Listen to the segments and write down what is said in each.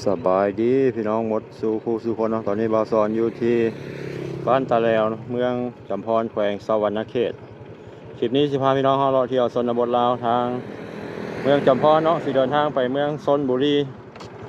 ສະບາຍດີພີ່ນ້ອງໝົດສູ່ຄູ່ສູ່ຄົນເນາະ. ຕອນນີ້ບ່າວສອນຢູ່ທີ່ບ້ານຕາແລວ ເມືອງຈຳພອນ ແຂວງສະຫວັນນະເຂດ. ຄລິບນີ້ຊິພາພີ່ນ້ອງເຮົາເລາະທ່ຽວຊົນນະບົດລາວ ທາງເມືອງຈຳພອນເນາະ ຊິເດີນທາງໄປເມືອງຊົນບູລີ.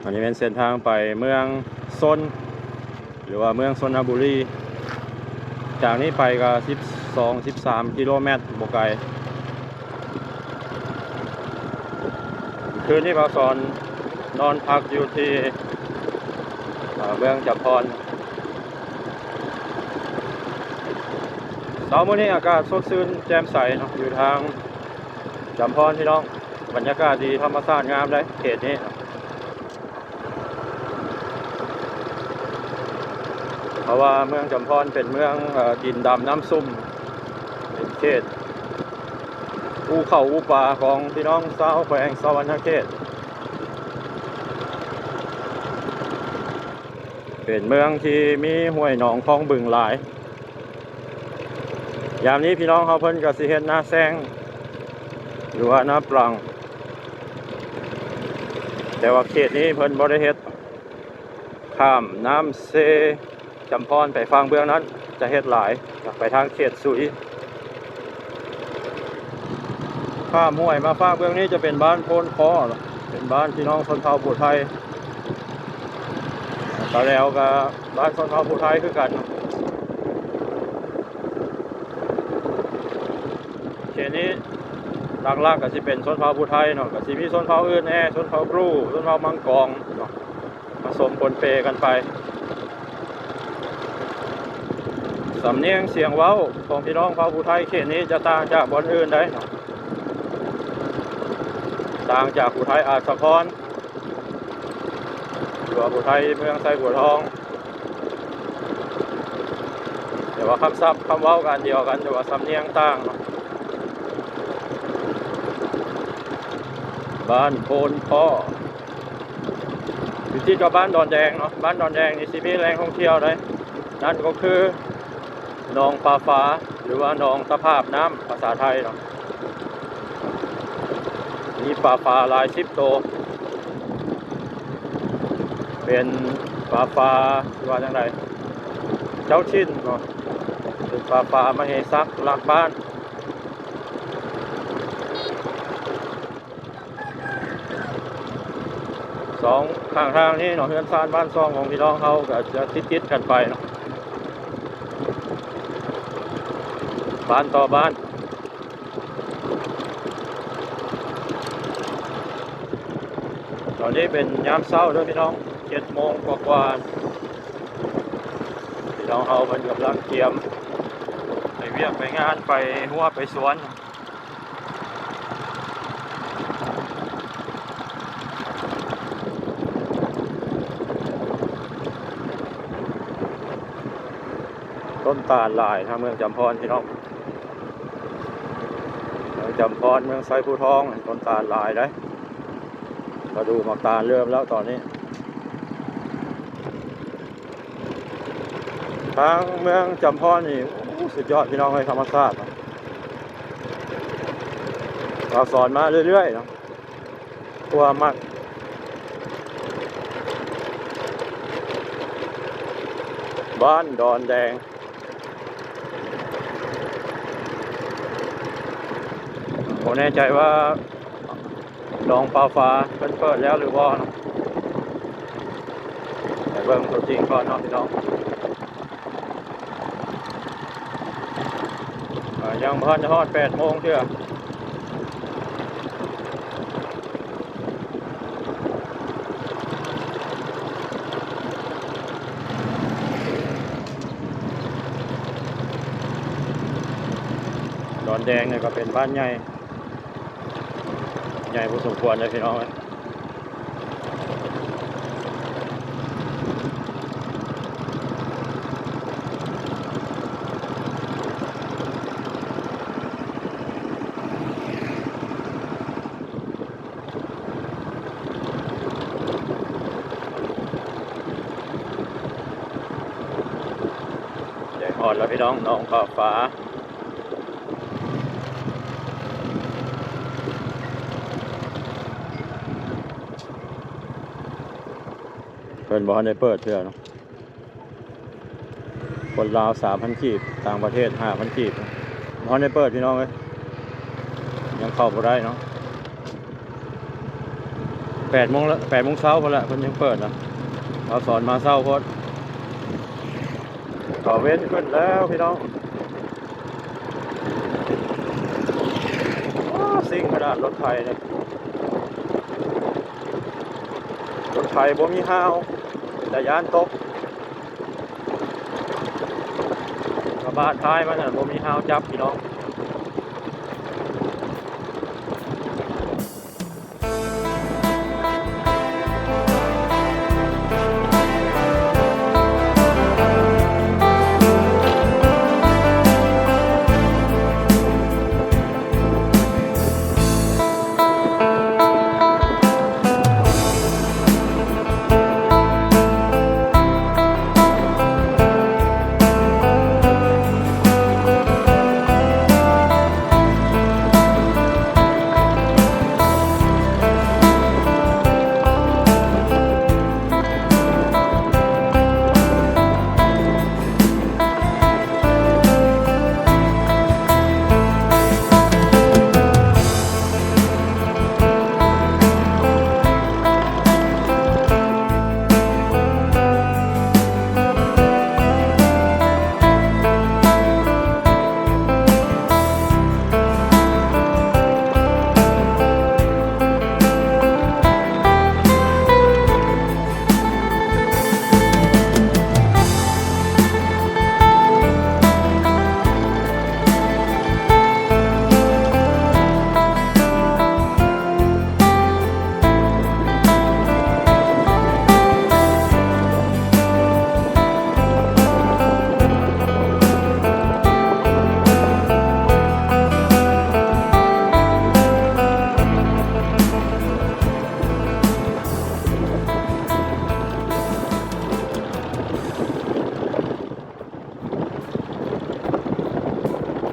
ອັນນີ້ແມ່ນເສັ້ນທາງໄປເມືອງຊົນ ຫຼືວ່າເມືອງຊົນນະບູລີ. ຈາກນີ້ໄປກໍສິບສອງ ສິບສາມກິໂລແມັດ ບໍ່ໄກ. ຄືນນີ້ບ່າວສອນນອນພັກຢູ່ທີ່ ເອີ ເມືອງຈຳພອນ. ເຊົ້າມື້ນີ້ອາກາດສົດຊື່ນແຈ່ມໃສເນາະ ຢູ່ທາງຈຳພອນພີ່ນ້ອງ. ບັນຍາກາດດີ ທຳມະຊາດງາມເດ້ເຂດນີ້. ເພາະວ່າເມືອງຈຳພອນເປັນເມືອງ ເອີ ດິນດຳນ້ຳຊຸ່ມ ເປັນເຂດອູ່ເຂົ້າອູ່ປາຂອງພີ່ນ້ອງຊາວແຂວງສະຫວັນນະເຂດ. ເປັນເມືອງທີ່ມີຫ້ວຍໜອງຄອງບຶງຫຼາຍ. ຍາມນີ້ພີ່ນ້ອງເຮົາເພິ່ນກໍຊິເຮັດນາແຊງ ຫຼືວ່ານາປລັງ, ແຕ່ວ່າເຂດນີ້ເພິ່ນບໍ່ໄດ້ເຮັດ. ຂ້າມນ້ຳເຊຈຳພອນໄປຝັ່ງເບື້ອງນັ້ນຈະເຮັດຫຼາຍ, ໄປທາງເຂດສຸຍ. ຂ້າມຫ້ວຍມາຝັ່ງເບື້ອງນີ້ຈະເປັນບ້ານໂພນຄໍ້, ເປັນບ້ານພີ່ນ້ອງຊົນເຜົ່າຜູ້ໄທ. ຕາແລວກໍບ້ານຊົນເຜົ່າຜູ້ໄທຄືກັນ. ເຂດນີ້ຫຼັກໆກໍຊິເປັນຊົນເຜົ່າຜູ້ໄທເນາະ, ກໍຊິມີຊົນເຜົ່າອື່ນແດ່, ຊົນເຜົ່າບຣູ, ຊົນເຜົ່າມັງກອງເນາະ, ປະສົມປົນເປກັນໄປ. ສຳນຽງສຽງເວົ້າຂອງພີ່ນ້ອງເຜົ່າຜູ້ໄທເຂດນີ້ຈະຕ່າງຈາກບ່ອນອື່ນໄດ໋ເນາະ, ຕ່າງຈາກຜູ້ໄທອາດສະພອນ ຫຼືວ່າຜູ້ໄທເມືອງໄຊບົວທອງ, ແຕ່ວ່າຄຳສັບຄຳເວົ້າກໍອັນດຽວກັນ, ແຕ່ວ່າສຳນຽງຕ່າງເນາະ. ບ້ານໂພນຄໍ້ ຢູ່ຕິດກັບບ້ານດອນແດງເນາະ. ບ້ານດອນແດງນີ້ຊິມີແຫຼ່ງທ່ອງທ່ຽວໃດ໋, ນັ້ນກໍຄືໜອງປາຟ້າ ຫຼືວ່າໜອງຕະພາບນ້ຳ ພາສາໄທເນາະ. ມີປາຟ້າຫຼາຍສິບໂຕ, ເປັນປາຟ້າ ຊິວ່າຈັ່ງໃດ ເຈົ້າຖິ່ນເນາະ, ເປັນປາຟ້າມະເຫສັກລັກບ້ານ. ສອງຂ້າງທາງນີ້ເນາະ, ເຮືອນຊານບ້ານຊ່ອງຂອງພີ່ນ້ອງເຮົາກໍຈະຕິດໆກັນໄປເນາະ, ບ້ານຕໍ່ບ້ານ. ຕອນນີ້ເປັນຍາມເຊົ້າເດີພີ່ນ້ອງ, ເຈັດໂມງກວ່າໆ. ພີ່ນ້ອງເຮົາເພິ່ນກຳລັງກຽມໄປວຽກໄປງານ, ໄປຮົ້ວໄປສວນ. ຕົ້ນຕານຫຼາຍທາງເມືອງຈຳພອນພີ່ນ້ອງ, ເມືອງຈຳພອນ ເມືອງໄຊພູທອງ ຕົ້ນຕານຫຼາຍເດ້. ລະດູໝາກຕານເລີ່ມແລ້ວຕອນນີ້. ທາງເມືອງຈຳພອນນີ້ ໂອ້ ສຸດຍອດພີ່ນ້ອງເອີຍ, ທຳມະຊາດ. ເຮົາສອນມາເລື້ອຍໆເນາະ, ເພາະວ່າມັກ. ບ້ານດອນແດງ, ບໍ່ແນ່ໃຈວ່າ ໜອງປາຟ້າເພິ່ນເປີດແລ້ວຫຼືບໍ່ເນາະ, ໄປເບິ່ງຕົວຈິງກ່ອນເນາະພີ່ນ້ອງ. ເອີ ຍັງບໍ່ທັນຮອດແປດໂມງເທື່ອ. ດອນແດງນີ້ກໍເປັນບ້ານໃຫຍ່ ໃຫຍ່ພໍສົມຄວນເດ້ພີ່ນ້ອງເອີຍ. ໃກ້ຮອດແລ້ວພີ່ນ້ອງ, ໜອງປາຟ້າ. ບໍ່ທັນໄດ້ເປີດເທື່ອເນາະ. ຄົນລາວສາມພັນກີບ, ຕ່າງປະເທດຫ້າພັນກີບ. ບໍ່ທັນໄດ້ເປີດພີ່ນ້ອງເອີຍ, ຍັງເຂົ້າບໍ່ໄດ້ເນາະ. ແປດໂມງລະ, ແປດໂມງເຊົ້າພຸ້ນລະ ເພິ່ນຍັງເປີດນະ. ເຮົາສອນມາເຊົ້າໂພດ. ຕາເວັນຂຶ້ນແລ້ວພີ່ນ້ອງ. ໂອ້ ຊິງຂະໜາດລົດໄຖນີ້, ລົດໄຖບໍ່ມີຮາວ, ເປັນຕາຢ້ານຕົກ. ກະບະທ້າຍມັນນະ ບໍ່ມີຮາວຈັບພີ່ນ້ອງ.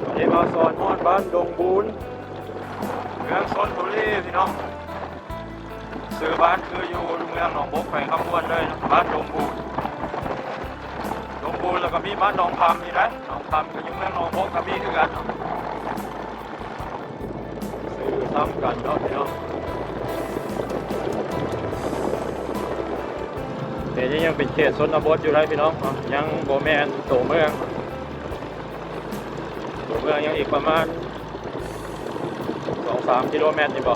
ຕອນນີ້ບ່າວສອນຮອດບ້ານດົງບູນ ເມືອງຊົນບູລີພີ່ນ້ອງ. ຊື່ບ້ານຄືຢູ່ເມືອງໜອງບົກ ແຂວງຄຳມ່ວນເລີຍເນາະ, ບ້ານດົງບູນ. ດົງບູນ ແລ້ວກໍມີບ້ານໜອງຄຳອີກນະ, ໜອງຄຳກໍຢູ່ເມືອງໜອງບົກ ກໍມີຄືກັນເນາະ. ຊື່ຊ້ຳກັນເນາະພີ່ນ້ອງ. ເຂດນີ້ຍັງເປັນເຂດຊົນນະບົດຢູ່ເດີພີ່ນ້ອງເນາະ, ຍັງບໍ່ແມ່ນໂຕເມືອງ. ໂຕເມືອງຍັງອີກປະມານສອງສາມກິໂລແມັດນີ້ບໍ.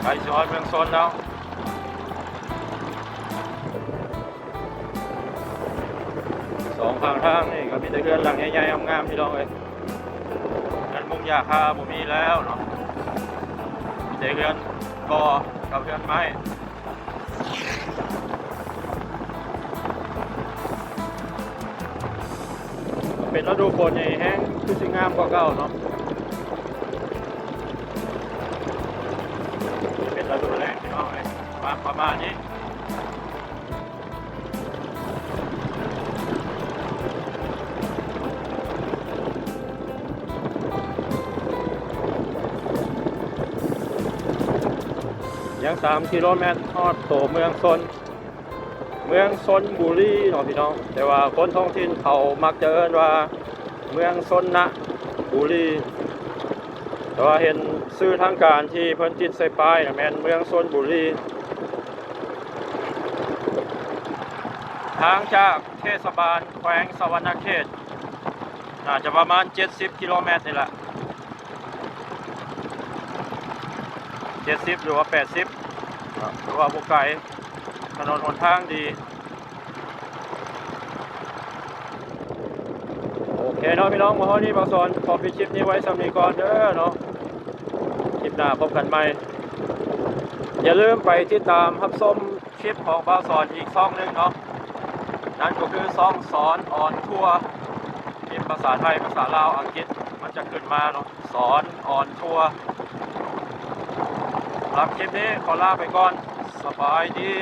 ໃກ້ຊິຮອດເມືອງຊົນແລ້ວ. ສອງຂ້າງທາງນີ້ກໍມີແຕ່ເຮືອນຫຼັງໃຫຍ່ໆ ງາມໆ ພີ່ນ້ອງເອີຍ. ເຮືອນມຸງຫຍ້າຄາບໍ່ມີແລ້ວເນາະ, ມີແຕ່ເຮືອນບໍ່ກັບເຮືອນໄມ້. ເປັນລະດູຝົນນີ້ແຮງຄືຊິງາມກວ່າເກົ່າເນາະ, ເປັນລະດູແລ້ງພີ່ນ້ອງເອີຍ, ປະມານນີ້. ຍັງສາມກິໂລແມັດຮອດໂຕເມືອງຊົນ, ເມືອງຊົນບູລີເນາະພີ່ນ້ອງ, ແຕ່ວ່າຄົນທ້ອງຖິ່ນເຂົາມັກຈະເອີ້ນວ່າເມືອງຊົນນະບູລີ, ແຕ່ວ່າເຫັນຊື່ທາງການທີ່ເພິ່ນຕິດໃສ່ປ້າຍນະ ແມ່ນເມືອງຊົນບູລີ. ຫ່າງຈາກເທດສະບານແຂວງສະຫວັນນະເຂດ ໜ້າຈະປະມານເຈັດສິບກິໂລແມັດນີ້ແຫຼະ, ເຈັດສິບ ຫຼືວ່າ ແປດສິບ ຖືວ່າບໍ່ໄກ, ຖະໜົນຫົນທາງດີ. ໂອເຄເນາະພີ່ນ້ອງ, ມາຮອດນີ້ບ່າວສອນຂໍປິດຄລິບນີ້ໄວ້ສ່ຳນີ້ກ່ອນເດີເນາະ, ຄລິບໜ້າພົບກັນໃໝ່. ຢ່າລືມໄປຕິດຕາມຮັບຊົມ ຄລິບຂອງບ່າວສອນອີກຊ່ອງໜຶ່ງເນາະ, ນັ້ນກໍຄືຊ່ອງສອນອອນທົວ, ພິມພາສາໄທ, ພາສາລາວ, ອັງກິດ ມັນຈະຂຶ້ນມາເນາະ, ສອນອອນທົວ. ສຳລັບຄລິບນີ້ຂໍລາໄປກ່ອນ, ສະບາຍດີ.